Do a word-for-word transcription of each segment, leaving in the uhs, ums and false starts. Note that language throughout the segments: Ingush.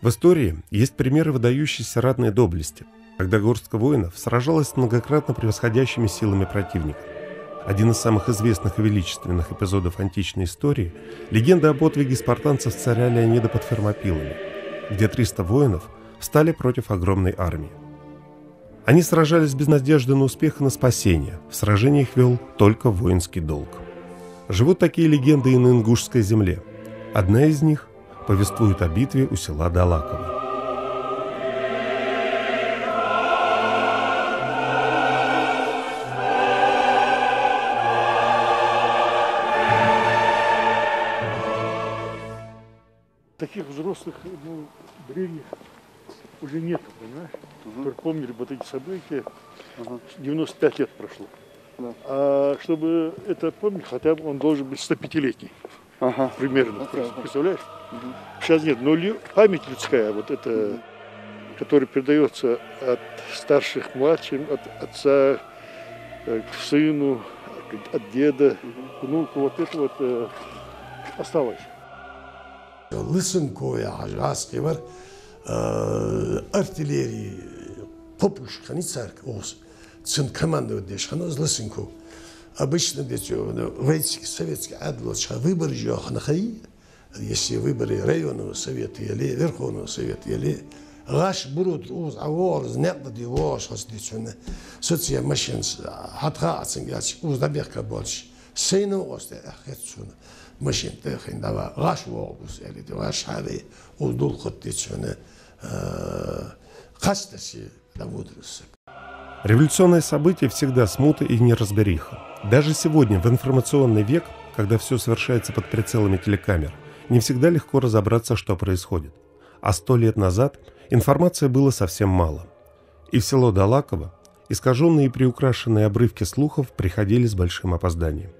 В истории есть примеры выдающейся ратной доблести, когда горстка воинов сражалась с многократно превосходящими силами противника. Один из самых известных и величественных эпизодов античной истории — легенда о подвиге спартанцев царя Леонида под Фермопилами, где триста воинов встали против огромной армии. Они сражались без надежды на успех и на спасение, в сражениях вёл только воинский долг. Живут такие легенды и на ингушской земле. Одна из них повествует о битве у села Далаково. Таких взрослых, ну, древних уже нет, понимаешь? Мгм. Которые помнили бы вот эти события. Ага. Девяносто пять лет прошло. Да. А чтобы это помнить, хотя бы он должен быть стопятилетний. Ага. Примерно. Окей, окей. Представляешь? Мгм. Сейчас нет. Но лю- память людская, вот эта, мгм, которая передаётся от старших к младшим, от отца, э, к сыну, от деда, мгм, к внуку, вот это вот, э, осталось. Лысенко яхаш гӀазкхи вар, э, артиллерии кхо пушка хиннай царга, укхаза цун командовать деш хиннав из Лысенко. Обычно, деций, ну, вайцига советски Ӏаьдал долча хана выбораш йоахаш хиннай, если выборы районного совета яле, Верховного совета яле, гӀаш бур тӀара укхаза ӀовоагӀар, из никъ даде воагӀаш хиннад, деций хьона, соцсеть машенаца хьатӀахаьча цунга аьлча, укхаза дӀабехка болча сайна укхаза тӀа хет сона. Машен тӀа хайна дӀаваха, гӀаш воагӀа укхаза, аьле, де гӀаш хьаве, укхаза дулхат, деций хьона, э, кхачтасе дӀаводар из саг. Революционные события всегда смута и неразбериха. Даже сегодня, в информационный век, когда всё совершается под прицелами телекамер, не всегда легко разобраться, что происходит. А сто лет назад информации было совсем мало. И в село Далаково искажённые и приукрашенные обрывки слухов приходили с большим опозданием.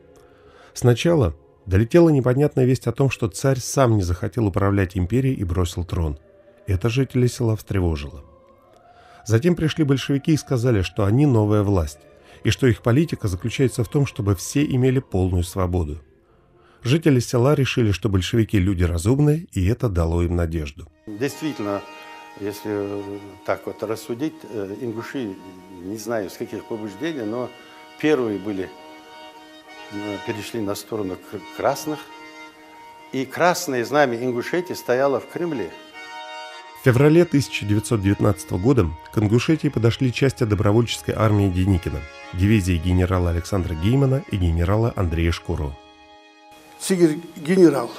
Сначала долетела непонятная весть о том, что царь сам не захотел управлять империей и бросил трон. Это жителей села встревожило. Затем пришли большевики и сказали, что они новая власть, и что их политика заключается в том, чтобы все имели полную свободу. Жители села решили, что большевики — люди разумные, и это дало им надежду. Действительно, если, э, так вот рассудить, э, ингуши, не знаю, с каких побуждений, но первые были, э, перешли на сторону кр-, красных. И красное знамя Ингушетии стояло в Кремле. В феврале тысяча девятьсот девятнадцатого года к Ингушетии подошли части Добровольческой армии Деникина, дивизии генерала Александра Геймана и генерала Андрея Шкуро. Цигара генерал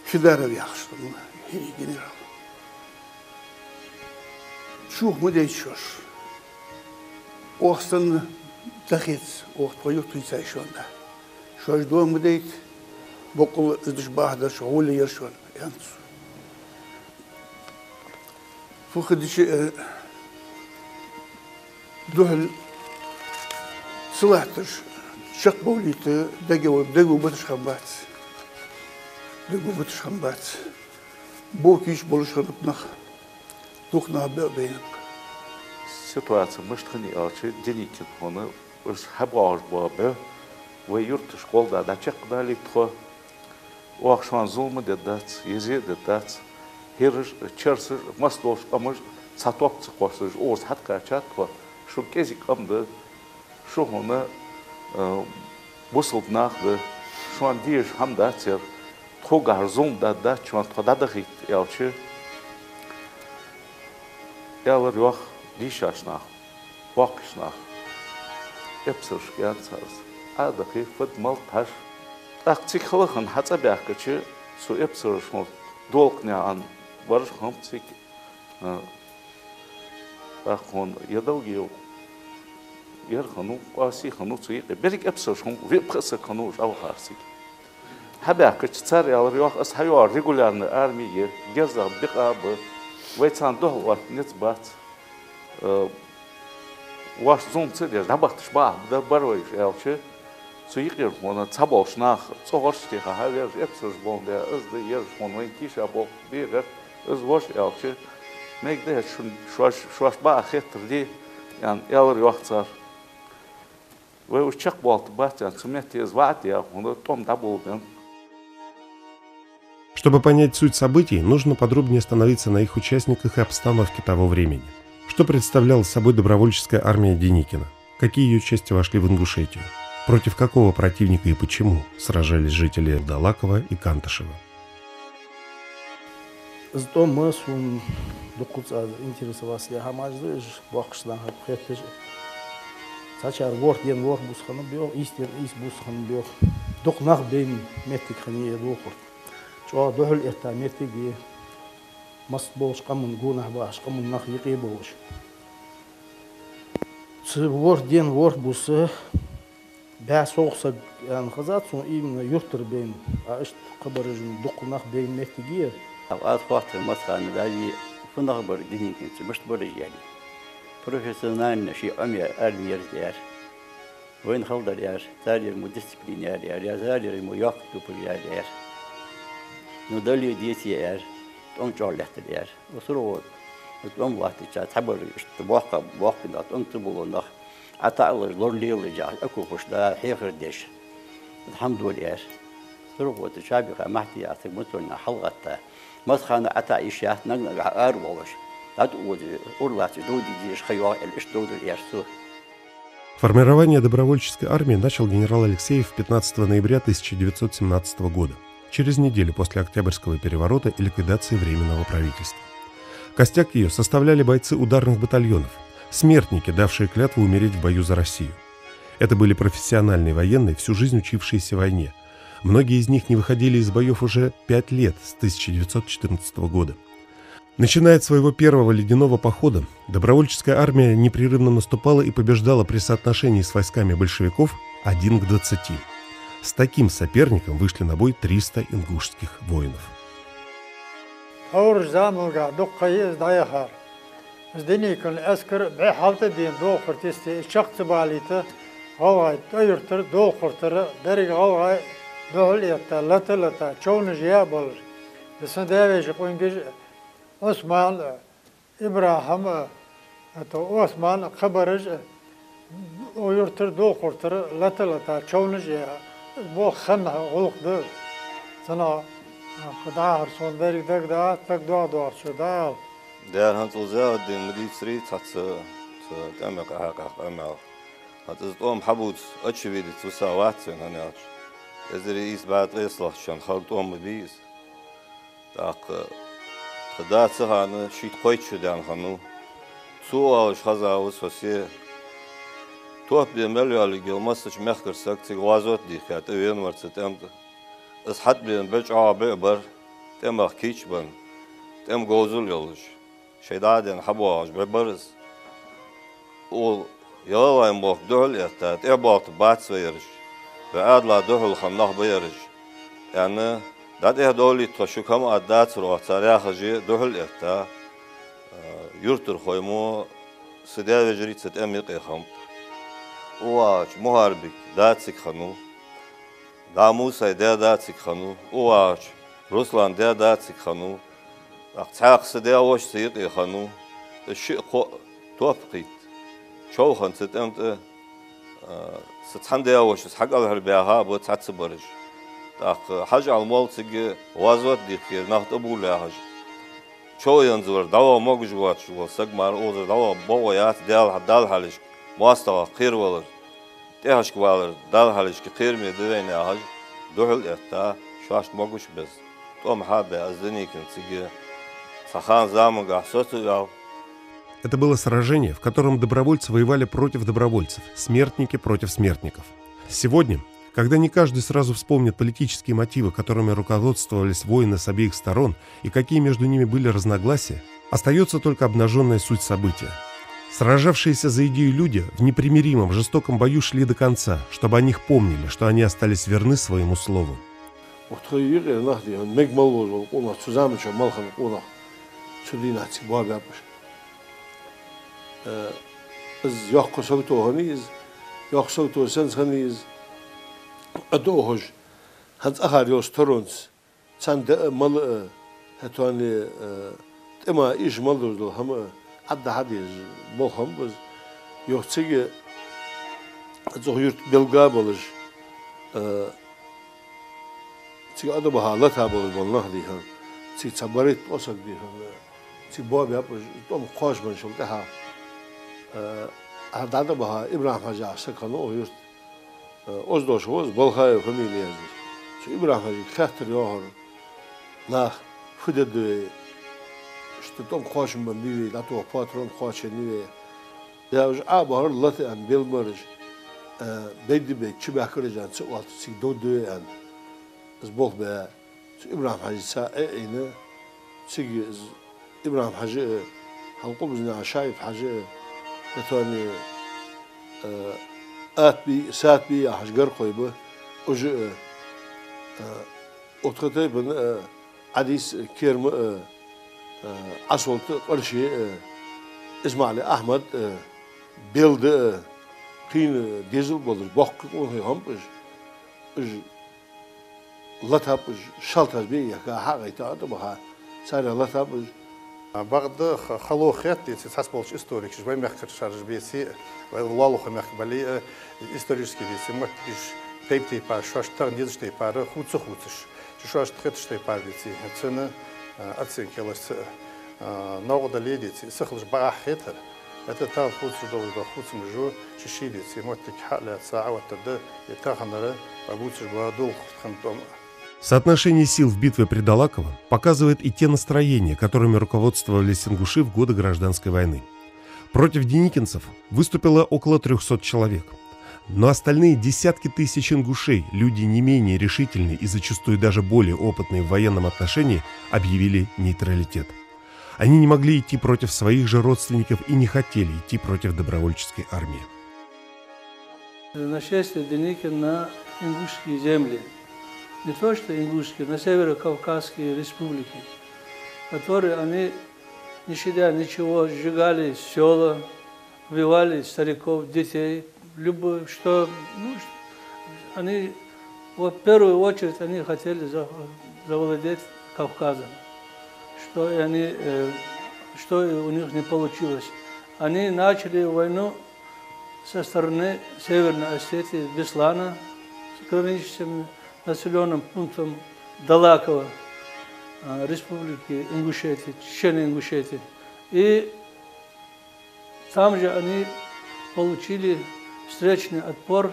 Фидаров яхаш, генерал. Шух ма дайта шоаш. Оаха санна дахец, оаха тхо юрта хийцай шоана. Шоаш дом ма дайта, боккъала из деш бахьа дар шоана, гӀолла яр шоана, аьннад цо. Фу хадича, э, духьал ца латташ, чакхбовлийта дага, дага буташ хиннабац. Дага буташ хиннабац. Бо кийча болаш хиннаб нах, дукха нах бе а байнаб. Ситуаци мишта хиннай аьлча, Деникин хьона, уж хьабоагӀаш бола бӀу вай юрташка гӀолла дӀачакхдалийта тхо. Оаха шоана зулам дергдац, езе дергдац. ХӀираша, чарсаша, массадолча къамаша цхьа топ ца кхоссаш, укхаза хьатӀакхаьчад тхо, шо кӀезига къам да, шо хьона, э, бусалба нах да, шоана дезаш хӀама дац ер, тхогахьара зулам даргдац шоана, тхо дӀадахийта, аьлча, аьлар йоах дийшача наха, боккхийча наха. Эпсарашка аьннад цар из: Ӏодахе, фуд малт хьажа. ТӀаккха цига хала хинна хьацӀабаьхкача, цу эпсараша хьона долакх наькъан бараш хиннаб цига. А, тӀаккха хьона е Далгиев, ер хиннав, Къоси хиннав цу юкъе. Берригаш эпсараш хиннаб, виъ-пхиъ саг хиннав уж Ӏовахараш цига. Хьабаьхкача цар аьлар йоах: из хьайоагӀар регулярни арми я, герзах бикъа а ба, вай царна духьалъотта низ бац. Э, вайна зулам ца деш, дӀабахийташ бахьа да бар вай уж, аьлча, цу юкъера хьона цхьаболча наха цӀогӀараш теха хьавера, эпсараш болх бе, из да, ераш хьона вайна тийша болх бе гӀерт, из вож, аьлча, мегаргда хӀаьта шун, шоаш, шоашта бакъахьа хетар де, аьнна, аьлар йоах цар. Вай уж чакхбоалийтаргбац, аьнна, цу метте из ваӀад яь, хьона тӀом дӀаболабеннаб. Чтобы понять суть событий, нужно подробнее остановиться на их участниках и обстановке того времени. Что представляла собой добровольческая армия Деникина? Какие её части вошли в Ингушетию? Против какого противника и почему сражались жители Далакова и Кантышева? Из тӀом сона дукха ца аз интересоваться яь хӀамаш да уж, боккхача наха хетташ. Цхьачар ворхӀ ден ворхӀ бус хиннаб йоах, ийс ден ийс бус хиннаб йоах. Дукха нах бейна моттиг хиннай ер Долхарт. ЧӀоагӀа духьалъэтта моттиг я, масса болча къаман гонахьа бахаш, къаман нах юкъе болаш. Цу ворхӀ ден ворхӀ бус бӀаь совгӀа саг аьнна хезад сона, именно юртара бейна, а иштта кхыбараш а дукха нах бейна моттиг я ер. Аз хоаттар массахана, даже фу нах бар Деникинцеи, мишта бар уж аьле. Профессионально ший Ӏомаяь армеец яр. Вайна хала дар яр, цар ер мо дисциплина яр, яр, я цар ер мо йоккха дупар яр, яр. Ну, дале а, деце а, яр, тӀом чӀоагӀа лаьттар, яр. Укх сургӀо, тӀом латтача, цхьабараш иштта боккха, боккхий нах, тӀом ца бола нах, ӀотаӀалаш, лоралелаш яхаш, окопаш да, хьехар деш, хӀама дора, яр. СургӀо тӀа чабиха махьти яцаг мутонна хьалгӀатта, массахана ӀотаӀа йиш яц, наг-нагахьа аравоалаш, дӀатӀаозаш, ура лаьцача довде дезаш ха йоагӀа аьле, иштта довдара, яр, цо. Формирование добровольческой армии начал генерал Алексеев пятнадцатого ноября тысяча девятьсот семнадцатого года, через неделю после Октябрьского переворота и ликвидации Временного правительства. Костяк её составляли бойцы ударных батальонов, смертники, давшие клятву умереть в бою за Россию. Это были профессиональные военные, всю жизнь учившиеся войне. Многие из них не выходили из боёв уже пять лет, с тысяча девятьсот четырнадцатого года. Начиная от своего первого ледяного похода, добровольческая армия непрерывно наступала и побеждала при соотношении с войсками большевиков один к двадцати. С таким соперником вышли на бой триста ингушских воинов. Хьовраш замалга дукха ха я из дӀаяхар. Из Деникина эскар бӀеххьалта дийна Долхарта йисте, из чакх ца балийта, гӀалгӀай ТӀой-Юртара, Долхартара деррига гӀалгӀай духьалъэтта, лата-лата, човнаш яь а болаш. Из са даь-веший къонгаш, Ӏусман а, ИбрахӀим а, это Ӏусман а, кхыбараш а, укх юртара, Долхартара лата-лата, човнаш яь, болх хинна гӀулакх да. Цунах кхы дӀахьар сона деррига дагадоагӀац, дагадоагӀа-доагӀача дӀаала. Дера, хӀанз цул зяа дийна ма дийцарий цхьацца, цу тӀема юкъе хьакъехьа къамаьл. ХӀанз из тӀом хьабувца, очевидец висавац вайна, хӀана аьлча эзар ийс бӀаь ткъаеслагӀча шера хинна тӀом ма бий из. ТӀаккха тха да цу хана шийтта-кхойтта шу даьнна хиннав. Цо оалаш хеза ва со се. Топ бе мел йоаллиг йола массача мехкара саг цига гӀазот дийхка тӀавена вар цу тӀема тӀа. Из хьатӀабена бӀу чӀоагӀа бӀу бар, тӀемах кийчбенна, тӀема говзал йолаш, шоай дӀа а денна хьабоагӀаш бӀу бар из. Укх гӀалгӀай мохк духьалъэтта, тӀехбовлийта бац вай ераш, вай Ӏаьдала духьала хинна нах ба ераш, аьнна, дӀатӀехдовлийта тхо, шуга хӀама аргдацар оаха, цар яхаш, духьалъэтта, а, юртархой мо са даь-вежарий цу тӀема юкъе хиннаб. УвагӀача Мухьарбика да цига хиннав, дӀа Мусай даь-да цига хиннав, укхвагӀача Руслана даь-да цига хиннав, тӀаккха цхьаькха са даь-воша цу юкъе хиннав, из шиъ-кхоъ топ кхийтта, човханна цу тӀема тӀа, а, са цхьан даь-вошас хьакӀалхарбаьха а ба цхьаццабараш. ТӀаккха Хьажа-Ӏаьла молла цига гӀазот дийхкера нах тӀабувла яхаш, чов янзавар дӀаваха могаш воацаш вола саг мара укхазара дӀаваха бокъо яц, Дала хьа-, Далла хьалхашка моастагӀах кхеравалар, тӀехьашка валар Далла хьалхашка кхераме да вайна яхаш, духьалъэтта, шоашта могаш беза, тӀом хьа а баь, из Деникин цига цхьа хана замангахьа соцаваьв. Это было сражение, в котором добровольцы воевали против добровольцев, смертники против смертников. Сегодня, когда не каждый сразу вспомнит политические мотивы, которыми руководствовались воины с обеих сторон, и какие между ними были разногласия, остаётся только обнажённая суть события. Сражавшиеся за идею люди в непримиримом, жестоком бою шли до конца, чтобы о них помнили, что они остались верны своему слову. Укх тха юкъера нах, дий хьона, мегаргволаш вола къонах, цу заман чухь мел хинна къонах, цу дийнахьа цига боабаьб уж. Э, из йоккха сагото хиннай из, йоккха сагото санна хиннай из, а дохуж, хӀанз цӀагӀара йолча таронца, цхьан даа а, мала а, хӀаьта, э, тӀема иша мел дозал хӀама а, Ӏадда хьадезаш бола хӀама ба из. Юха цига цу юрта белгалбалаш, э, Цига Ӏодабаха лата болаш бола нах дий хьона, цига цхьа барайтта ткъо саг дий хьона, цига боабаьб уж, тӀом кхоачабенначул тӀехьагӀа, э, хьа дӀатӀабаха ИбрахӀим-Хьажа яха саг хиннав укх юрта. Э, оаз дош ва из, Балхаев фамили я из. Цу ИбрахӀим-Хьажийга хаьттар йоахар наха: «Фу дергда вай? Иштта тӀом кхоачам бан бий вай, дӀатоха патрон кхоаченнай вай». Е уж Ӏа бахар лата аьнна, белмараш, э, бейдда бейта чубаьхкараш аьнна, ца оалаш цига довргда вай аьнна. Из болх баь, цу ИбрахӀим-Хьажийца Ӏе а Ӏийна, цига из ИбрахӀим-Хьажа а, хьалкъубзна Шаип-Хьажа а, Ӏатони, э, Атби, Сатби яхаш гаркхой ба, уж а, э, Утха тайпан а, Ӏадис а, Керма а, э, Ӏасолта а, Къарше а, ИсмаӀали Ахьмад а, Белда а, кхийна дезал болаш боккхий къонахий хиннаб уж. Уж латаб уж, шалтазбе яха хьагӀайта а тӀабаха, царех латаб уж. Бакъда ха-, хало хет, деций, цхьаболча историкаша, вай мехкара шаржа беций, вай Лоалахой мехка бале а, исторически, деций, моттигаш тайп-тайпара, шоашта тахан дезача тайпара хувца-хувцаш, шоашта хетача тайпара, деций, цун, а, оценка яларца, а, новкъа дале, деций, сихалаш бакъахьа хетар. ХӀаьта тахан хувцаш долаш да, хувцамаш ший-ший, деций, моттиг хьалаьца Ӏооттаргда, е таханара ба бувцаш ба долхар тхан тӀом. Соотношение сил в битве при Долаково показывает и те настроения, которыми руководствовались ингуши в годы Гражданской войны. Против деникинцев выступило около трёхсот человек. Но остальные десятки тысяч ингушей, люди не менее решительные и зачастую даже более опытные в военном отношении, объявили нейтралитет. Они не могли идти против своих же родственников и не хотели идти против добровольческой армии. Нашествие Деникина на ингушские земли. Не то что ингушские, на северокавказские республики, которые они, не щадя ничего, сжигали села, убивали стариков, детей, любое, что, ну, ш-, они, вот, в первую очередь, они хотели за-, завладеть Кавказом, что и они, э, что и у них не получилось. Они начали войну со стороны Северной Осетии, Беслана, с граничащим населённым пунктом Долаково, а, Республики Ингушетии, Чечено-Ингушетии. И там же они получили встречный отпор,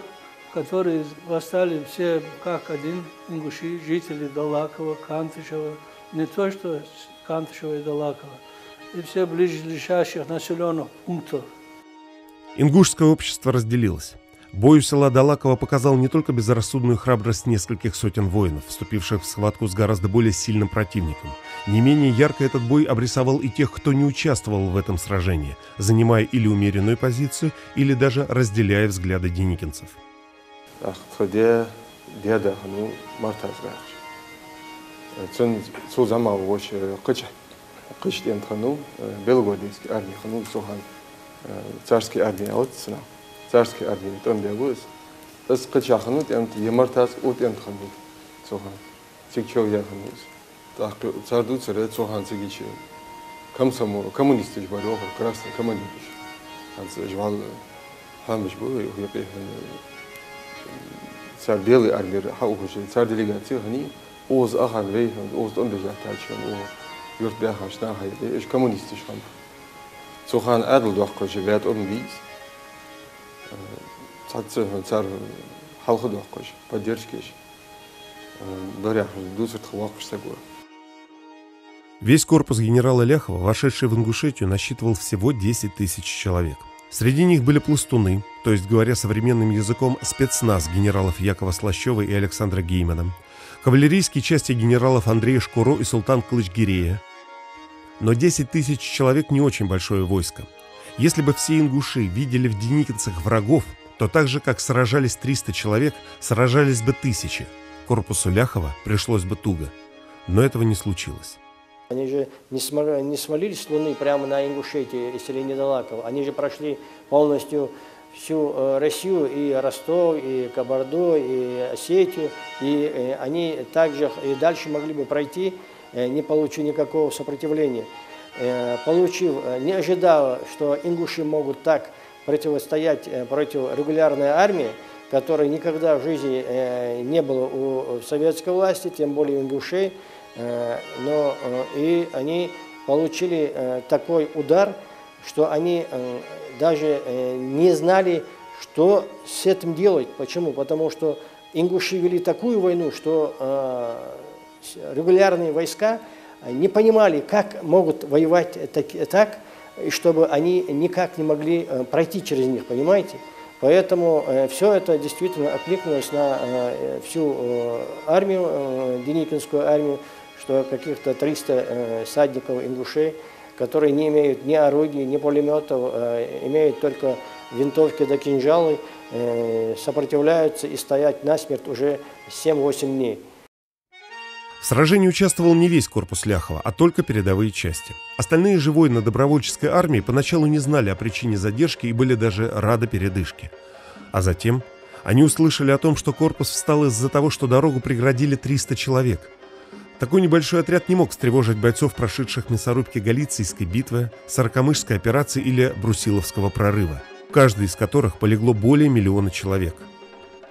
который восстали все как один ингуши, жители Долакова, Кантышева, не то что с-, Кантышева и Долакова, и все близлежащих населённых пунктов. Ингушское общество разделилось. Бой у села Долаково показал не только безрассудную храбрость нескольких сотен воинов, вступивших в схватку с гораздо более сильным противником. Не менее ярко этот бой обрисовал и тех, кто не участвовал в этом сражении, занимая или умеренную позицию, или даже разделяя взгляды деникинцев. Ах, тха даь, даь-да хиннав Мартаза гӀалгӀа. Цун, цул зӀамагӀа воша Кхыча, Кхыча тӀем тӀа хиннав, э, белогвардейски арми хиннав цу хана, э, царски арми оалаш цунах. Царски арми тӀом баь ва из. Из Кхыча хиннав тӀем тӀа, е Мартаз укх тӀем тӀа хиннав цу хана. Цига чов яь хиннав из. ТӀаккха цар дувцар, цу хана цига комсомо-, коммунисташ бар йоахар, красный командираш. ХӀанз уж вӀалла хьоамаш ба вай, укх юкъе хьона, цар белый армера хьаухаш, цар делегаци хиннай, укхаза охрана вай хьона, укхаза тӀом беш латтача хьона, укх юрта баьхача наха хьайде, уж коммунисташ хиннаб. Цу хана Ӏаьдал доаккхаш, ваь тӀом бий из. Цхьацца хьона цар хьалха доаккхаш, поддержка еш. Баряхьа дувцар тха воккхача саго. Весь корпус генерала Ляхова, вошедший в Ингушетию, насчитывал всего десять тысяч человек. Среди них были пластуны, то есть, говоря современным языком, спецназ генералов Якова Слащева и Александра Геймана, кавалерийские части генералов Андрея Шкуро и Султан Кылыч-Гирея. Но десять тысяч человек — не очень большое войско. Если бы все ингуши видели в деникинцах врагов, то так же, как сражались триста человек, сражались бы тысячи. Корпусу Ляхова пришлось бы туго. Но этого не случилось. Они же не смо-, не свалились с луны прямо на Ингушетию и селение Долаково. Они же прошли полностью всю, э, Россию, и Ростов, и Кабарду, и Осетию, и, э, они также и дальше могли бы пройти, э, не получив никакого сопротивления. Э, получив, э, не ожидая, что ингуши могут так противостоять, э, против регулярной армии, которой никогда в жизни, э, не было у, в советской власти, тем более у ингушей. Э, но, э, и они получили, э, такой удар, что они, э, даже, э, не знали, что с этим делать. Почему? Потому что ингуши вели такую войну, что, э, с-, регулярные войска, э, не понимали, как могут воевать так, так, и чтобы они никак не могли, э, пройти через них, понимаете? Поэтому, э, всё это действительно откликнулось на, э, всю, э, армию, э, Деникинскую армию, что каких-то триста, э, всадников ингушей, которые не имеют ни орудий, ни пулемётов, э, имеют только винтовки да кинжалы, э, сопротивляются и стоят насмерть уже семь-восемь дней. В сражении участвовал не весь корпус Ляхова, а только передовые части. Остальные же воины добровольческой армии поначалу не знали о причине задержки и были даже рады передышке. А затем они услышали о том, что корпус встал из-за того, что дорогу преградили триста человек. Такой небольшой отряд не мог встревожить бойцов, прошедших мясорубки Галицийской битвы, Саракамышской операции или Брусиловского прорыва, в каждой из которых полегло более миллиона человек.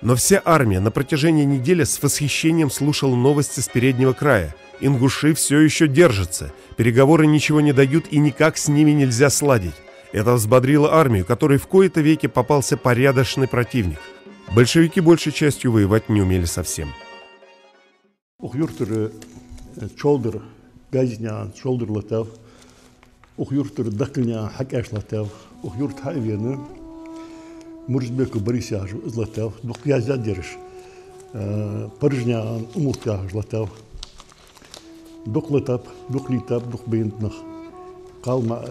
Но вся армия на протяжении недели с восхищением слушала новости с переднего края. Ингуши всё ещё держатся, переговоры ничего не дают и никак с ними нельзя сладить. Это взбодрило армию, которой в кои-то веки попался порядочный противник. Большевики большей частью воевать не умели совсем. Укх юртара, э, чолдар, Газинаькъан чолдар латав, укх юртара Даккалнаькъан Хьакъаьш латав, укх юрта хьа а вена, Мурзабеков Борис яхаш ва из латав, дукха яздаь да ераш, э, Паржанаькъан Умалат яхаш латав. Дукха латаб, дукха лийтаб, дукха байна да нах. Кхалма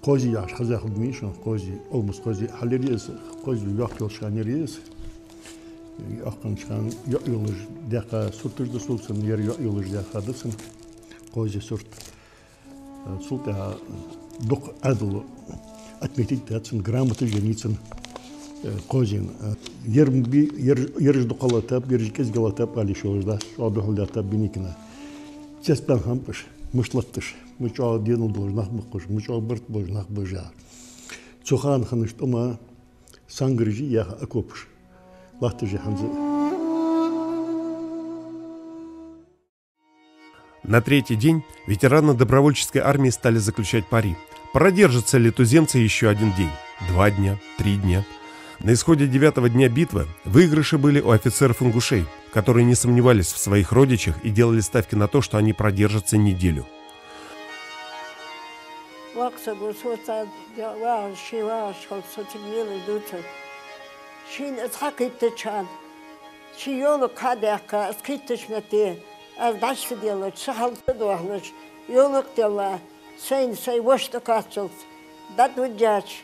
Кхозе яхаш хеза хургда шоана, Кхозе, Олмас Кхозе, хьалъяр я из, Кхозе йоккха йолча хана яр я из. Йоккхача хана йоӀ йолаш даьккха сурташ да цун, ер йоӀ йолаш даьккха да цун Кхозе сурт. Цул тӀехьагӀа дукха Ӏаьдало отметить даьд цун, грамоташ еннай цунна, э, Кхозена. Ер ма бий, ер, ераш дукха латаб, ераш кӀезига латаб ала йиш йолаш дац, чӀоагӀа духьал лаьттаб Деникина. Цецбаьнна хиннаб уж, мишта латташ, ма чӀоагӀа денал долаш нах ба-кх уж, ма чӀоагӀа барт болаш нах ба уж яхаш. Цу хана хиннача тӀема сангараш яьха окопаш латташ я хӀанз а. На третий день ветераны Добровольческой армии стали заключать пари, продержатся ли туземцы ещё один день, два дня, три дня. На исходе девятого дня битвы выигрыши были у офицеров-ингушей, которые не сомневались в своих родичах и делали ставки на то, что они продержатся неделю. Воккха саг ва со, цхьа вагӀаш, ший вагӀаш хилча, со цига лелаш дувцар. Шийна из хьакхийттача хана, ший йолакх хьа а даьккха, из кхийттача метте, аз дӀачу ца деллача, са хьал ца дохьалуш, йолакх а делла, сайна сай воша тӀакхаччалца, дӀатӀавуджача,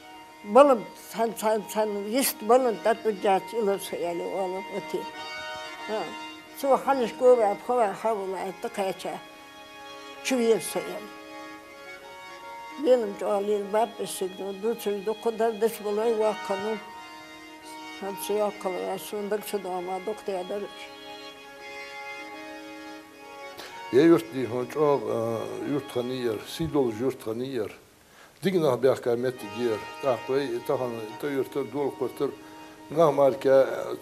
балам, цхьан, цхьан, цхьан йист балам, дӀатӀавуджача, илар со, аьле, оалар оти. ХӀа. Цо хьалаш гова а, пхо а хьавола, тӀакхаьча, чувера со, аьле. Лелам чӀоагӀа лела, баб, из саг, ну, дувцаш дукха дар, деш балой воккха хиннав. ХӀанз йоккха хилар, сона дага ца доагӀа, ма дукха даьдар уж. Ер юрт, дий хьона, чӀоагӀа, а, юрт хиннай ер, сий долаш юрт хиннай ер. Дика нах баьхка моттиг я ер. ТӀаккха вай тахан тӀа юртара, дола кхуртара нах мара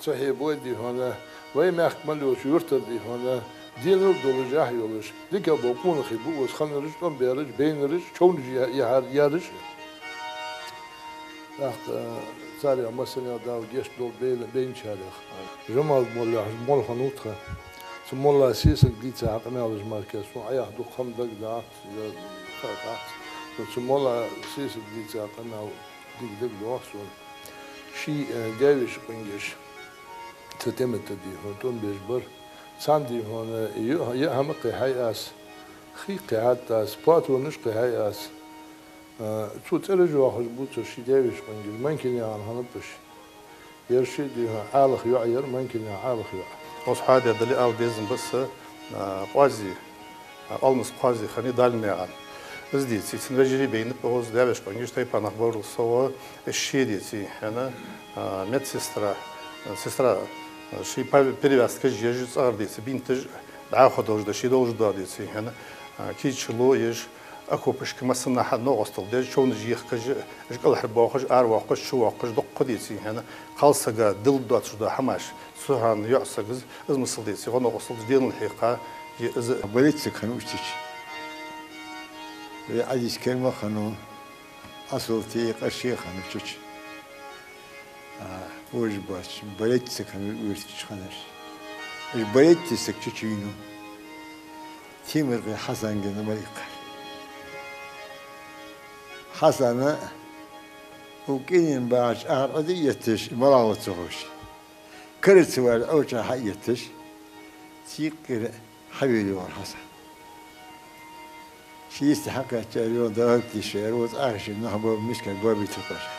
ца хьебой, дий хьона, вай мехка мел йолча юртара, дий хьона, денал долаш, яхь йолаш, дика бола къонахий ба уж хиннараш, тӀом баьраш, байнараш, човнаш я-, яхьар-, яьраш. ТӀаккха царех массанех Дала гешт долда, бейна-, байначарех. Жамалд молла яхаш молла хиннав тха. Цу молла сесаг дийца къамаьлаш мара сона Ӏаяха дукха хӀама дагадоагӀац, я хьакъац. Но цу молла сесаг дийца къамаьл дика дагадоагӀа сона. Ший, э, даь-веший къонгаш цу тӀема тӀа, дий хьона, тӀом беш бар. Царна, дий хьона, йо-, яа хӀама кхихьай аз, хий кхихьад аз, патронаш кхихьай аз. Э, цу цӀераш йоахаш бувцаш ший даь-веший къонгаш, Манкинаькъан хиннаб уж. Ер ший, дий хьона, Ӏалах йоӀ яр, Манкинаькъан Ӏалах йоӀ. Укхаза хьадеш дале, ала безам ба са, а, Кхозе, а, Олмас Кхозе хиннай Далимнаькъан. Из дийцай, цун вежарий байнаб укхаза, даь-веший къонгаш, тайпан нах бар, со ва, из ше дийцай, хӀана, а, медсестра, а, сестра, а, ший пов-, перевязкаш еш, цӀагӀара дийцай, бинташ, дӀахо долаш да, ше долаш да дийцай, хӀана, а, кийча ло еш, Окопашка массанахьа новкъостал деш, човнаш ехкаш, уж кӀалхарбоахаш, аравоаккхаш, чувоаккхаш, дукха деций хьона, кхалсага дилла доацаш дола хӀамаш, цу хана йоӀ саг из, из масал деций, гӀо-новкъостал деш денал хьекха, е из. Болеть саг хиннав цу чу. Вай Ӏазиз керма хиннав, Ӏасулти къарший хиннав цу чу. А, уж боацаш, болеть саг хиннав уж цу чу хиннараш. Уж болеть саг цу чу вийнав. Темиркъоа Хьасан гена ма иккхар. Хьасана укх къинан багӀача ахьар Ӏо тӀа а етташ, малагӀа ва ца ховш. Кара ца ваьлла Ӏоча хьа а етташ, цу юкъера хьавена йоагӀар Хьасан. Ши йисте хьакхаьчар, йо, дагӀа тийша, яр, оцу Ӏахиша нах боабе, мискача боабе тхо кхаша.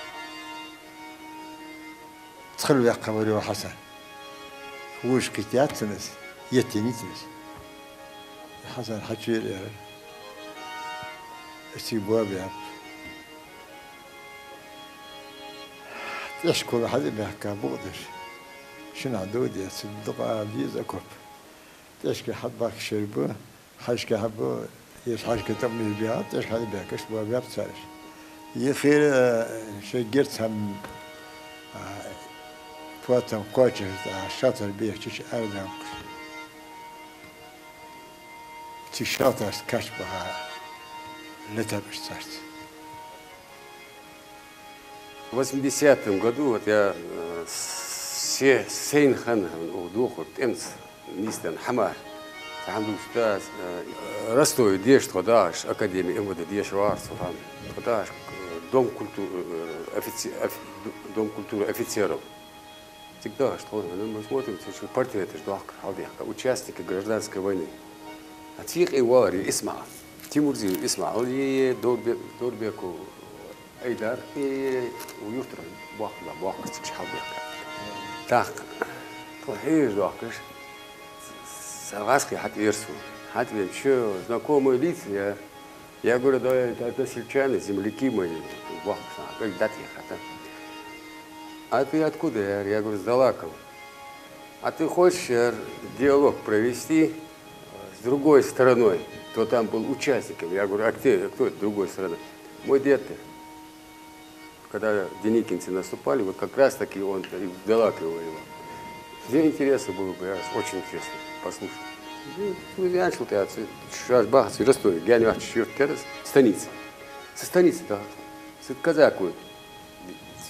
Цхьа ваьккха вар, йо, Хьасан. Вуш кхетта яц цунна из, еттийна ца из. Хьасан хьачуйир яр. Цига боабаьб. ТӀехьашкахула хьатӀабаьхка букъ деш. Шинахь дов деш, дукха а деза окоп. ТӀехьашка хьатӀабаьхкаш шера ба, хьалхашка хьа ба, еш хьалхашка тӀом беш баьхаб, тӀехьашка хьатӀабаьхкаш боабаьб цар. Ехира, э, шоай герз хӀама, а, потам кхоачаш, а, шалтар бехача арадаьккхаш. Цига шалтарашца кхаьча баха летаб уж царца. В восьмидесятом году вот я, э, се-, сайна хана укх дохар тӀемца нийсденна хӀама. Цхьа хӀама дувцаш да аз, э, Ростове деша тхо дагӀаш, академия МВД деша вар цу хана. Тхо дагӀаш, э, дом культу-, э, офици-, офи-, дом культуры офицеров. Цига дахаш тхона, ну, мы смотрим, цу чу портреташ дохкар хьалдаьхка, участники гражданской войны. А цу юкъе вар Исмаил, Тимурзиев Исмаил, е, е, Дорбе-, Дорбеков Айдар, е, е, у юртара бохкар, бохкар цига хьалдаьхка. Так, тхо хьежаш дохкаш, са гӀаскхи хьатӀаэр сона. ХьатӀавена, чё, знакомые лица, я Я говорю: «Да, это односельчане, земляки мои, бахса, как дать их это?» «А ты откуда?» Я говорю: «С Далакова». «А ты хочешь, я говорю, диалог провести с другой стороной, кто там был участником?» Я говорю: «А кто, кто это другой стороной?» «Мой дед». Когда деникинцы наступали, вот как раз таки он и в Далаково воевал. Мне интересно было бы, я говорю, очень интересно послушать. Ну, я начал, я, ш-, ш-, бахац Ростове, я не вахчу юрт керас, станица. Со станицы, да. Со казак вот.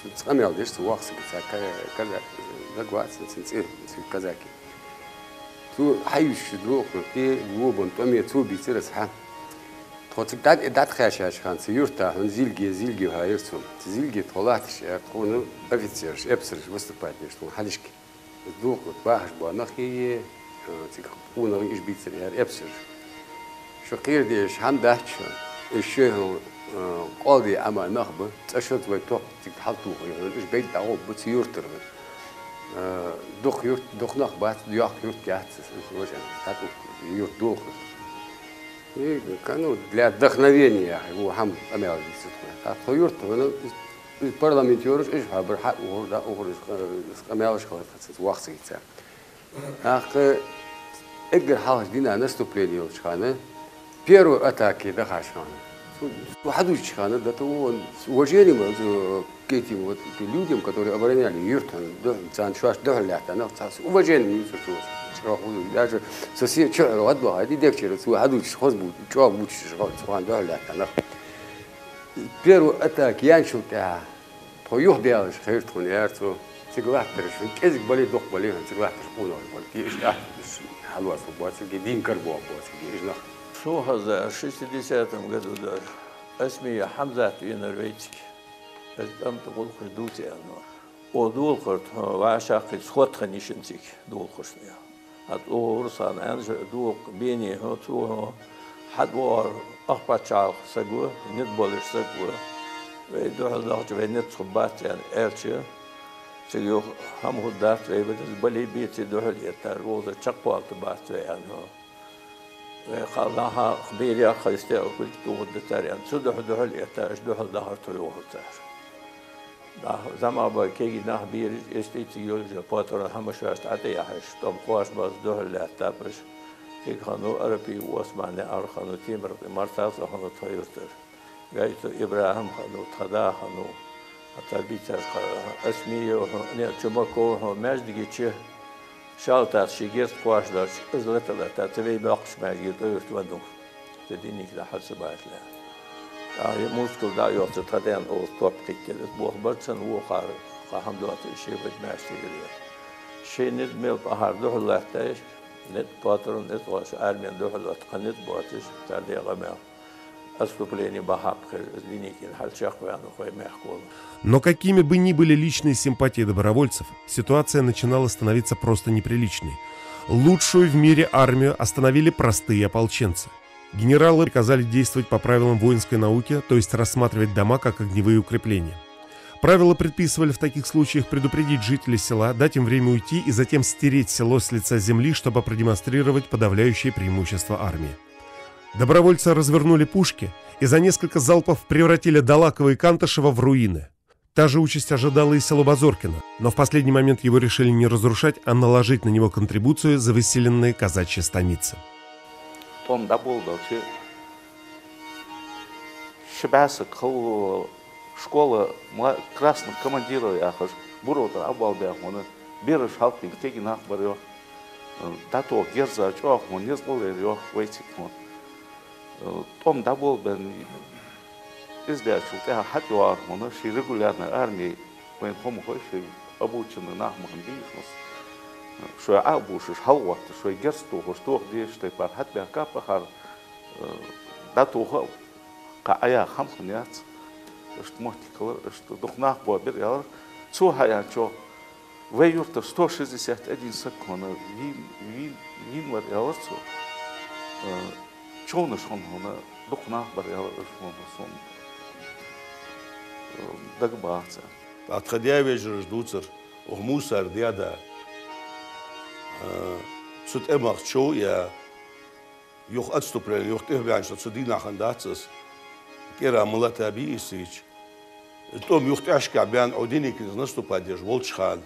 Со цкъамел деш, со вахса, ца ка-, казак, загвац, со ц-, со казаки. Цо хьаювцаш дохур, те вобан тӀоме цо бийцар аз хьа. Тхо цига дӀа-, дӀатӀакхаьчача хана цу юрта хьона Зилге, Зилге хьаьвцар цо. Цу Зилге тхо латташ, аьлар, тхона офицераш, эпсараш выступать деш тхона хьалхашка. Из дохур бахаш бола нах е, э, цига къонахий уж бийцар, аьлар, эпсараш. Шо кхера дезаш хӀама дац шоана. Уж шоай хьона, э, къоалде Ӏама нах ба, цкъа шозза вай тохк цига хьалтохе, хьона уж бегӀа дӀагӀоргба цу юртара. Э, дукха юрт, дукха нах бац, йоккха юрт яц, уж важа, тӀаккха юрт дохур. И, ка-, ну, для вдохновения, во хӀама къамаьл дийцар тхона. ТӀаккха тхо юрта хьона, из, из парламентераш, уж хьабар, хьа ухар, дӀа ухар, из, э, из къамаьлаш хилар тха цунца вахсагӀийца. ТӀаккха эггара хьалхашка дина наступление йолча хана, первой атаке дахача хана, цо, цо хьадувцача хана, да, то он с уважением, э, к этим вот, к людям, которые обороняли юрт, духьал, царна шоашта духьал лаьтта нах, цхьа с уважением ювцар цо, чӀоагӀа хоза. Даже со се чухьара гӀадбаха, ди дегчера цо хьадувцаш, хоза бу-, чӀоагӀа бувцаш, цхьа хана духьал лаьтта нах. Первой атаке яьнначул тӀехьагӀа, тхо юхабаьлча хайра тхона, аьлар цо, цига латтараш, кӀезига бале, дукха бале, цига латтараш къонахий бара. Те иштта хьалоацалургбоацилга, дийна карабоагӀаргбоацилга уж нах. Сона хезаш, шестидесятом году дар Асмия Хьамзат венар вайцига. Из тӀом тӀа гӀулакхаш дувца аьнна. Оаха долхар тхо вӀашагӀкхийтта сход хиннай шун цига долхаш. ХӀаьта оаха Руслана аьнна, дукха бене хьо, цо хьо, хьатӀавоагӀар ах паччахьалкхе саг ва, низ болаш саг ва. Вай духьал дахча, вай низ хургбац аьнна аьлча, цига юха хӀама хургдац, вай бадаз бале беце духьал эттар, вовза чакхвалийтаргбац вай аьнна хьо. Вай кхалнаха берех хьайста а кулг тухургда цар аьнна, цу духьа духьал эттар, уж духьал дахар тхо йохур цар. Нах заман ба кегий нах бераш, эстийци йолаш, патрон хӀама шоашта ӀотӀаяхьаш, тӀом кхоачаш бац, духьал лаьттаб уж. Цига хиннав Арапи Осман, яр хиннав Темиркъий Мартаза, хиннав тха юртара. Гайту ИбрахӀим хиннав, тха да хиннав. Ата бицар кха Асмия, не, Чумаков, маьждиге чу шалтас ший герз кхоачаш долча, из лата-лата, цу вай боккхача маьждиге тӀа юрт ваннав. Цу дийнахьа хьал ца баьлла. А, е мускул дӀа а йоацаш, тха даьна оалаш топ кхийттар. Из болх бар цун, вокхар кхы хӀама доацаш, ший баьча маьждиге тӀа. Ший низ мел пахьар духьал латташ, низ патрон, низ оалаш, армена духьал латта кхы низ боацаш, цар дегӀа мел. Отступление бахьа пхер, из дийнахьа хьал чакхваьннав вай мехкахой. Но какими бы ни были личные симпатии добровольцев, ситуация начинала становиться просто неприличной. Лучшую в мире армию остановили простые ополченцы. Генералы приказали действовать по правилам воинской науки, то есть рассматривать дома как огневые укрепления. Правила предписывали в таких случаях предупредить жителей села, дать им время уйти и затем стереть село с лица земли, чтобы продемонстрировать подавляющее преимущество армии. Добровольцы развернули пушки и за несколько залпов превратили Долаково и Кантышево в руины. Та же участь ожидала и село Базоркино, но в последний момент его решили не разрушать, а наложить на него контрибуцию за выселенные казачьи станицы. ТӀом дӀаболабелча, ши бӀаь саг хул, школа мла-, красных командиров яхаш, Буро тӀара Ӏобоалабаь хиннаб, бераш хьалкхийна кегий нах бар, йоах. ДӀатоха герза чӀоагӀа хиннаб, низ къайлаяьр, йоах, вайцига хиннаб. ТӀом дӀаболабенна, из даьчул тӀехьагӀа хьатӀайоагӀар хиннад ший регулярни армеи, вайна хӀама хой, ший обученный нах ма хиннабий уж. Шоай Ӏо а бувшаш, хьалгӀотташ, шоай герз тохаш, тоха дезача тайпара хьатӀабаьхкаб, пахьар, э, дӀатоха а, кхы Ӏояха хӀама хиннаяц. Иштта моттиг хилар, иштта дукха нах боабир, аьлар. Цо хьаяьнначох вай юртара сто шестьдесят один саг хиннав, вийна, вийна, вийна вар, аьлар цо. Э, човнаш хиннав, дукха нах бар, аьлар, уж хиннав, сона, э, дагабац. ТӀаккха тха даь-вежараш дувцар, укх Мусара даь-да, э, цу тӀемах чов яь, юха отступлени, юха тӀехбаьннача цу дийнахьа хиннадац из, кӀира ма латабий из сийча. Из тӀом юха тӀехьашкахьа баьнна, Ӏо Деникинца наступать деш волча хана.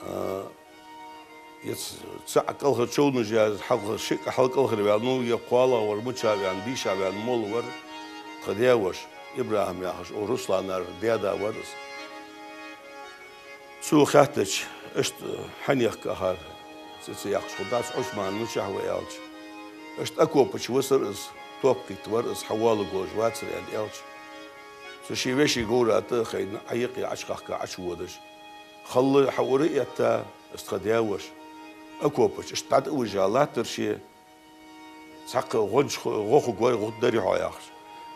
А, е ц-, цхьа кӀалхара човнаш яь, хьалха ши-кӀа хьалкӀалхарваьннав, е кхоалагӀвар, мичаваьнна, дийшаваьнна молла вар, тха даь-воша, ИбрахӀим яхаш, укх Русланара даь-да вар из. Цо хаьттача, иштта хьанехк ахар, цӀи ца яьккхача хургдац, Ӏусман мичахьа ва аьлча. Иштта окопа чу висар из, топ кхийттавар из, хьавоаларгволаш вацар аьнна аьлча. Цо ший веший говра тӀа а хайна, Ӏоюкъе Ӏочухахка Ӏочуводаш. Халла хьаура а этта, из тха даь-воша. Окопа чу иштта дӀатӀавижа латтар ше, цхьаккха гӀонча ху-, гӀо хургвий, гӀо дарий хьо, яхаш.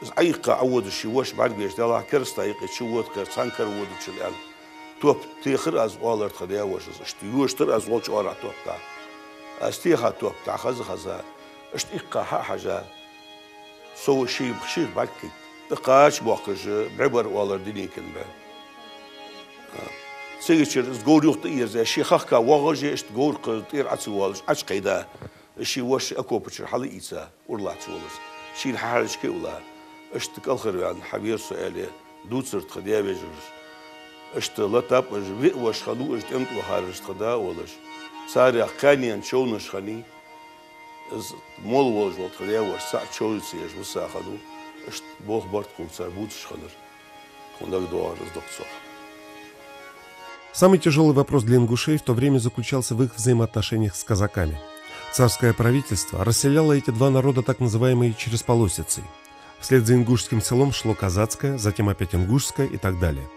Из Ӏоюкъе Ӏоводаш ший воша бӀаргавайча, делахь керста юкъе чувода кхер, цхьан кара водачул аьнна. Топ техар аз, оалар тха даь-вошас, иштта йоштар аз волча оагӀорахьа топ тӀа. Аз техад топ тӀа, хеза-хеза, иштта юкъе хьа а хьежа, сов ший, шийх бӀаргакхийтта. ТӀакхача боахкаш бӀи бар, оалар Деникина бӀи. Цигачара из говр юха тӀаерзаяь, ше хахка воагӀаш а, иштта говра кхы тӀера Ӏо ца воалаш, Ӏочукхийда. Ший воша окопа чура хьалаийца, ура латташ волаш, шийна хьахьежача кхы а улла. Иштта кӀалхарваьнна хьавера со, аьле, дувцар тха даь-вежараш. Иштта латаб уж, виъ воша хиннав уж, тӀем тӀа вахараш, тха да, оалаш. Царех кхаьннена човнаш хиннай. Из молла волаш вола тха даь-воша цхьа чов ца еш виса хиннав. Иштта болх бар тхога цар бувцаш хиннар. Тхона дагадоагӀар из да-кх цох. Самый тяжёлый вопрос для ингушей в то время заключался в их взаимоотношениях с казаками. Царское правительство расселяло эти два народа так называемой чересполосицей. Вслед за ингушским селом шло казацкое, затем опять ингушское и так далее.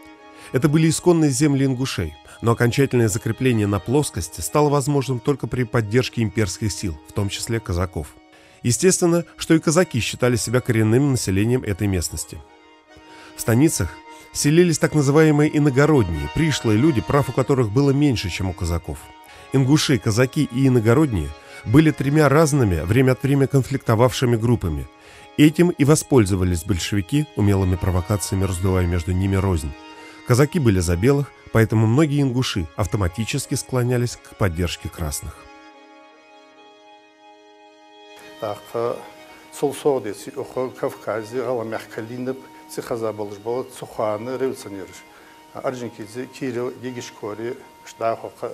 Это были исконные земли ингушей, но окончательное закрепление на плоскости стало возможным только при поддержке имперских сил, в том числе казаков. Естественно, что и казаки считали себя коренным населением этой местности. В станицах селились так называемые иногородние, пришлые люди, прав у которых было меньше, чем у казаков. Ингуши, казаки и иногородние были тремя разными, время от времени конфликтовавшими группами. Этим и воспользовались большевики, умелыми провокациями раздувая между ними рознь. Казаки были за белых, поэтому многие ингуши автоматически склонялись к поддержке красных. ТӀаккха цул совгӀа деций, укх Кавказе, ГӀалгӀай мехка лийннаб, цӀихеза болаш бола цу хана революционераш. Орджоникидзе, Киров, Гегишкори, иштта дӀахо кхы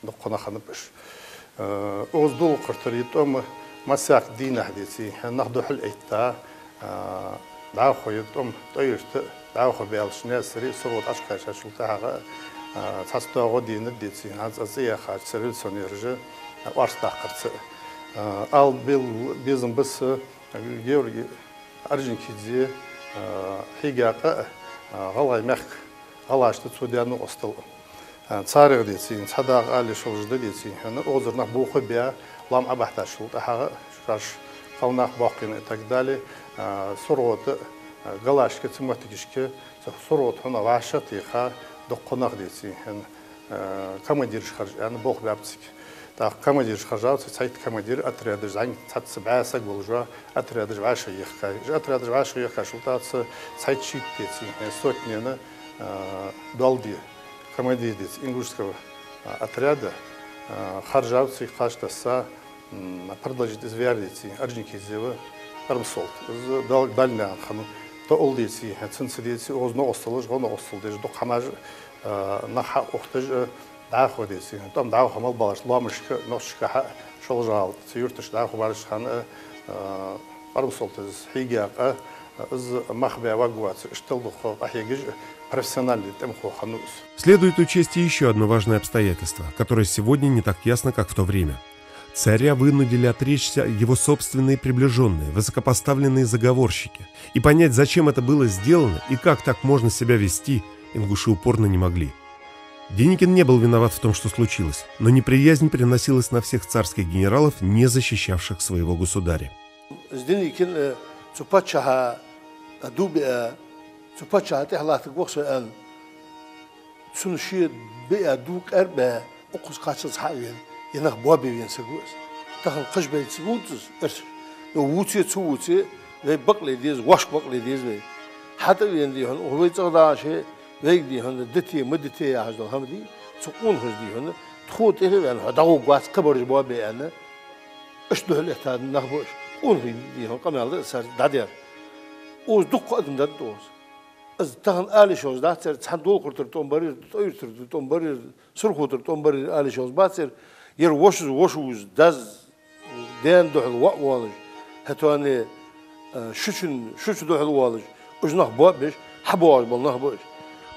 дукха нах хиннаб уж. Э, укхаза дулхартара тӀом массехк дийнахьа, деций хьона, нах духьал этта, э, дӀахо ер тӀом тӀоерта, дӀахо баьлча Наьсаре, СурхотӀа Ӏочукхаьчачул тӀехьагӀа, э, цхьацца доагӀа денад, деций хьона, цӀа цӀи яхача революционераш, э, орц даккхарца. Э, ала бел-, безам ба са, э, Георгий Орджоникидзе, э, хьийга къа, э, ГӀалгӀай мехка гӀалгӀашта цо даь новкъостал. Э, царех, деций, цхьа дакъа ала йиш йолаш да, деций хьона, укхазара нах бохабаь, лоам Ӏобахьийтачул тӀехьагӀа, шоаш кхалнах боаккхийна и так далее, э, СурхотӀа, э, ГӀалгӀашка, цу моттигашка, цу СурхотӀа хьона вӀашагӀтеха дуккха нах, деций хьона, э, командираш харжа аьнна болх баьб цига. ТӀаккха командираш харжав цига, цхьайтта командир, отрядаш, зӀамига цхьацца бӀаь саг волаш, отрядаш вӀашагӀъехкай. Уж отрядаш вӀашагӀъехкачул тӀехьагӀа цхьайтта-шийтта, деций хьона, сотнена, э, доал де, командир, деций, ингушского, э, отряда, э, харжав цига, кхаж тесса, м, продолжить из ваьр, деций, Орджоникидзе ва Къармсолт. Из Дал-, Дальняхан хиннав. ТӀаккха, деций хьона, цунца, деций, укхаза новкъосталаш, гӀо новкъостал деш, дукха хӀамаш, э, нах хьаухаш, э, дӀахо, деций хьона, тӀом дӀахо мел балаш лоамашка, нохчашка хьа, шолжал, цу юрташка дӀахо бараш хана, э, Къармсолт из хьийга къа, э, из мах баь варгвац, иштта дукха къахьегаш, профессиональный тӀемхо хиннав из. Следует учесть и ещё одно важное обстоятельство, которое сегодня не так ясно, как в то время. Царя вынудили отречься его собственные приближённые, высокопоставленные заговорщики. И понять, зачем это было сделано и как так можно себя вести, ингуши упорно не могли. Деникин не был виноват в том, что случилось, но неприязнь переносилась на всех царских генералов, не защищавших своего государя. Из Деникин, э, цу паччахьа, э, дув биа, цу паччахьа тӀехьа латтаргва со аьнна, цунна ше биа дув къарбаь, укхаза кхаччалца хьа а вена, ер нах боабе вена саг ва из. Тахан кхаж бейца вувц из, эрсаш. Но вувце, ца вувце, вай бакъле деза, вӀашка бакъле деза вай. ХьатӀа а вена, дий хьона, укх вай цӀагӀа дагӀаше, вайга, дий хьона, дите, ма дите яхаш дола хӀама дий, цу къонахаша, дий хьона, тхона тӀера а ваьнна, хьо дӀагӀоргвац, кхыбараш боабе аьнна, иштта духьалъэтта нах ба уж. Къонахий, дий хьона, къамаьл да цар дӀадаьр. Укхаза дуккха адам даргда укхаза. Из тахан ала йиш йолаш дац ер, цхьан дулхартара тӀом бар ер, тӀоерта тӀом бар ер, СурхотӀара тӀом бар ер ала йиш йолаш бац ер, ер вошас воша вувш, дас даьна духьал воӀ волаш, хӀаьта а, э, шучун, шуча духьал волаш, уж нах боабеш, хьабоагӀаш бола нах ба уж.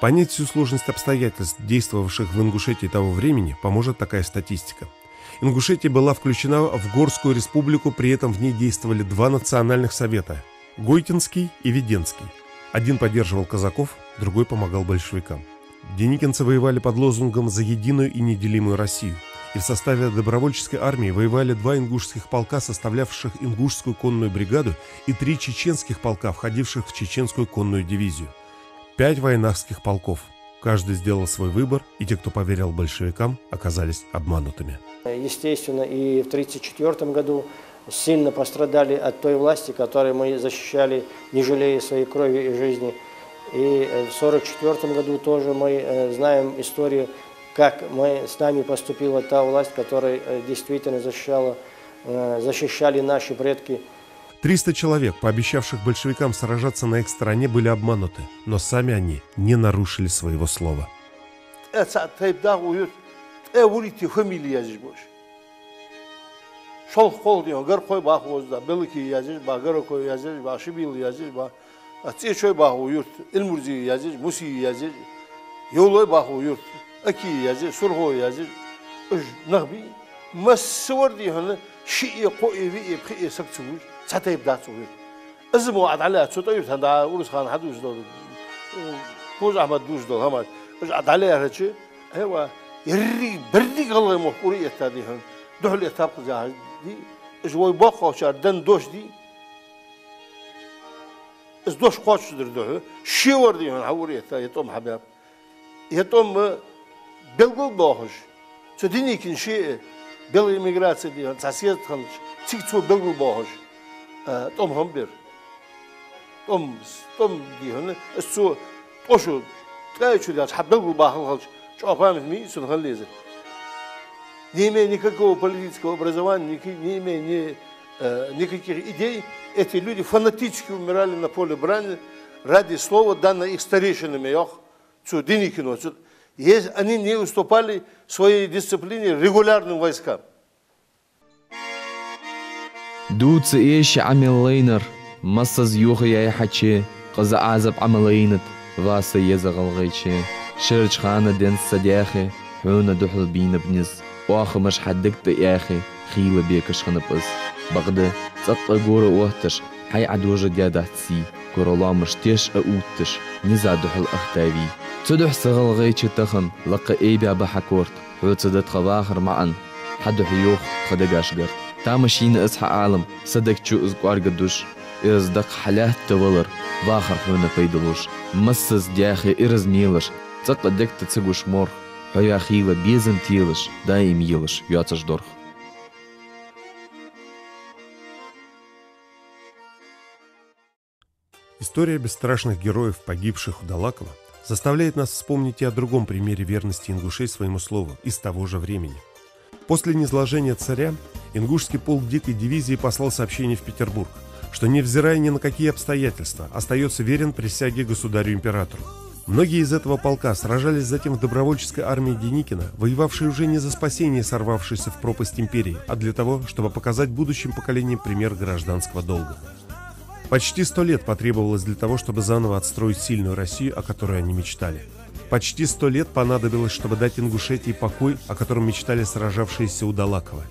Понять всю сложность обстоятельств, действовавших в Ингушетии того времени, поможет такая статистика. Ингушетия была включена в Горскую республику, при этом в ней действовали два национальных совета — Гойтинский и Веденский. Один поддерживал казаков, другой помогал большевикам. Деникинцы воевали под лозунгом «За единую и неделимую Россию», и в составе добровольческой армии воевали два ингушских полка, составлявших ингушскую конную бригаду, и три чеченских полка, входивших в чеченскую конную дивизию. Пять вайнахских полков. Каждый сделал свой выбор, и те, кто поверил большевикам, оказались обманутыми. Естественно, и в тридцать четвёртом году сильно пострадали от той власти, которую мы защищали, не жалея своей крови и жизни. И, э, в сорок четвёртом году тоже мы, э, знаем историю, как мы, с нами поступила та власть, которая, э, действительно защищала, э, защищали наши предки. Триста человек, пообещавших большевикам сражаться на их стороне, были обмануты, но сами они не нарушили своего слова. Ткъаь цхьа тайпа даха укх юрта, ткъаь вурийтта фамили язъеш ба уж. Шолха-кхолха, дий хьона, Гаркхой бах укхаза, Белокий язъеш ба, Гаракой язъеш ба, Шибил язъеш ба, а ЦӀечой бах укх юрта, Илмурзе язъеш, Мусе язъеш, Йовлой бах укх юрта, Аки язъеш, Сурхо язъеш, уж нах бий. Масса вар, дий хьона, шиъ, кхоъ, виъ, пхиъ саг ца вувш, цхьа тайпа дац укх юрта. Из мо Ӏа дӀалаьца, цу тӀа юрта хьан да Урус-хан хьадувцаш дола, Кхуза Ахьмад дувцаш дола хӀамаш. Уж Ӏа дӀалаьрхӀача, айва, ерриг, берриг ГӀалгӀай мохк ура этта, дий хьона, духьал этта бакъ зяхаш дий, уж вай боккхагӀчар дан дош дий. Из дош кхоачашдара духьа, ше вар, дий хьона, хьаура этта, е тӀом хьабаьб. Е тӀом белгалбоахаш, цу Деникина ше а, белая эмиграция, дий хьона, цхьа съезд хиннача, цига цо белгалбоахаш, а, тӀом хӀама бир. ТӀом, тӀом, дий хьона, из цо тӀо шу, ткъаь чу даьлча, хьабелгалбаха хилча, чӀоагӀа память ма йий цун хила езар. Не имея никакого политического образования, ники-, не имея ни, э, никаких идей, эти люди фанатически умирали на поле брани ради слова, данного их старейшинами, йоах цу Деникино. Цу, ес-, они не уступали в своей дисциплине регулярным войскам. Дувца эший Ӏамал лайнар, массаза юха яьхача, къиза Ӏазап Ӏамал лайнад, ва са еза ГӀалгӀайче. Ширача хана денз са даьхе, хьона духьал бийнаб низ. Оаха маж хьа дег тӀа яьхе, хийла бекаш хиннаб из. Бакъда, цӀаккха гора отташ, хьай Ӏадожадаьдац сий, кура лоамаш теш а увтташ, низа духьал ахтавий. Цудухьа са ГӀалгӀайче тахан лакха айбаьба хьа корта, хьоца да тха вахара маӀан, хьа духьа йоах тха дегаш гарт. Тамашийна из хьа Ӏалам, са дег чу из кӀоарга душ, ираз даккха хьа лаьтта валар, вахар хьона пайда луш. Массаза даьхе ираз мелаш, цӀаккха дег тӀа ца гуш морх, хьо я хийла безам телаш, даим елаш йоацаш дорх. История бесстрашных героев, погибших у Долакова, заставляет нас вспомнить и о другом примере верности ингушей своему слову из того же времени. После низложения царя ингушский полк Дикой дивизии послал сообщение в Петербург, что, невзирая ни на какие обстоятельства, остаётся верен присяге государю-императору. Многие из этого полка сражались затем в добровольческой армии Деникина, воевавшей уже не за спасение сорвавшейся в пропасть империи, а для того, чтобы показать будущим поколениям пример гражданского долга. Почти сто лет потребовалось для того, чтобы заново отстроить сильную Россию, о которой они мечтали. Почти сто лет понадобилось, чтобы дать Ингушетии покой, о котором мечтали сражавшиеся у Долакова.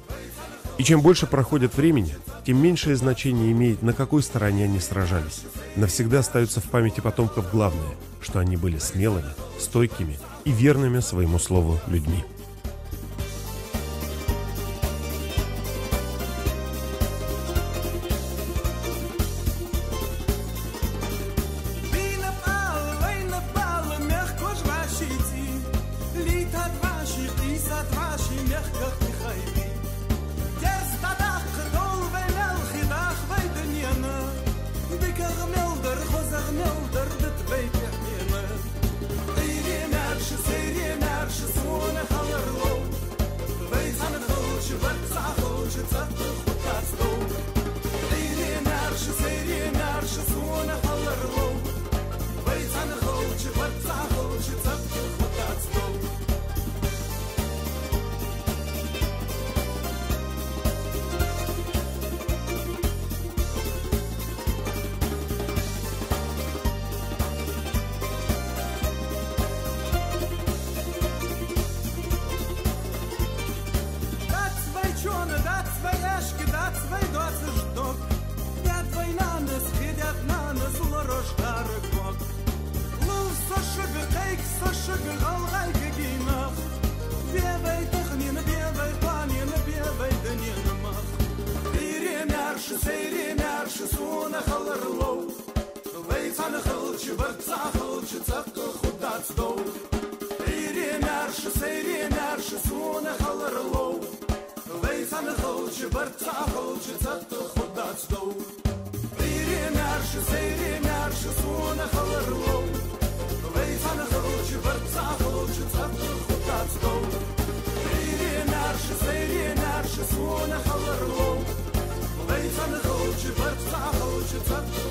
И чем больше проходит времени, тем меньшее значение имеет, на какой стороне они сражались. Навсегда остаётся в памяти потомков главное, что они были смелыми, стойкими и верными своему слову людьми. Дийнаб ала, вайнаб ала, мехкаш вӀаший цӀий, лийтад вӀаший, къийсад вӀаший мехках тӀехьа вий. Дерза дӀадаккха довла вай мел хи дах вай дунен, дикагӀа мел дар, хозагӀа мел дар дита вай тӀехьенна. Ӏуйре маьрша, сайре маьрша, сона хилар лов. Вай цхьана хилча, барт цхьа хилча, цӀаккха хургдац дов. Ӏуйре маьрша, сайре маьрша, сона хилар лов. Вай цхьана хилча, барт цхьа хилча, цӀаккха хургдац дов. Дац вай чон, дац вай аьшк, дац вай доацаш дог. Даьд вай нанас, кхедаьд нанас лораша дара ког. Лов со шуга, кхайк со шуга, гӀалгӀай кагий нах. Бе вай таханена, бе вай кхоанена, бе вай дунен мах. Ӏуйре маьрша, сайре маьрша, сона хилар лов. Вай цхьана хилча, барт цхьа хилча, цӀаккха хургдац дов. Ӏуйре маьрша, сайре маьрша, сона хилар лов. Вай цхьана хилча, барт цхьа хилча, цӀаккха хургдац дов. Ӏуйре маьрша, сайре маьрша, сона хилар лов. Вай цхьана хилча, барт цхьа хилча, цӀаккха хургдац дов. Ӏуйре маьрша, сайре маьрша, сона хилар лов. Вай цхьана хилча, барт цхьа хилча, цӀаккха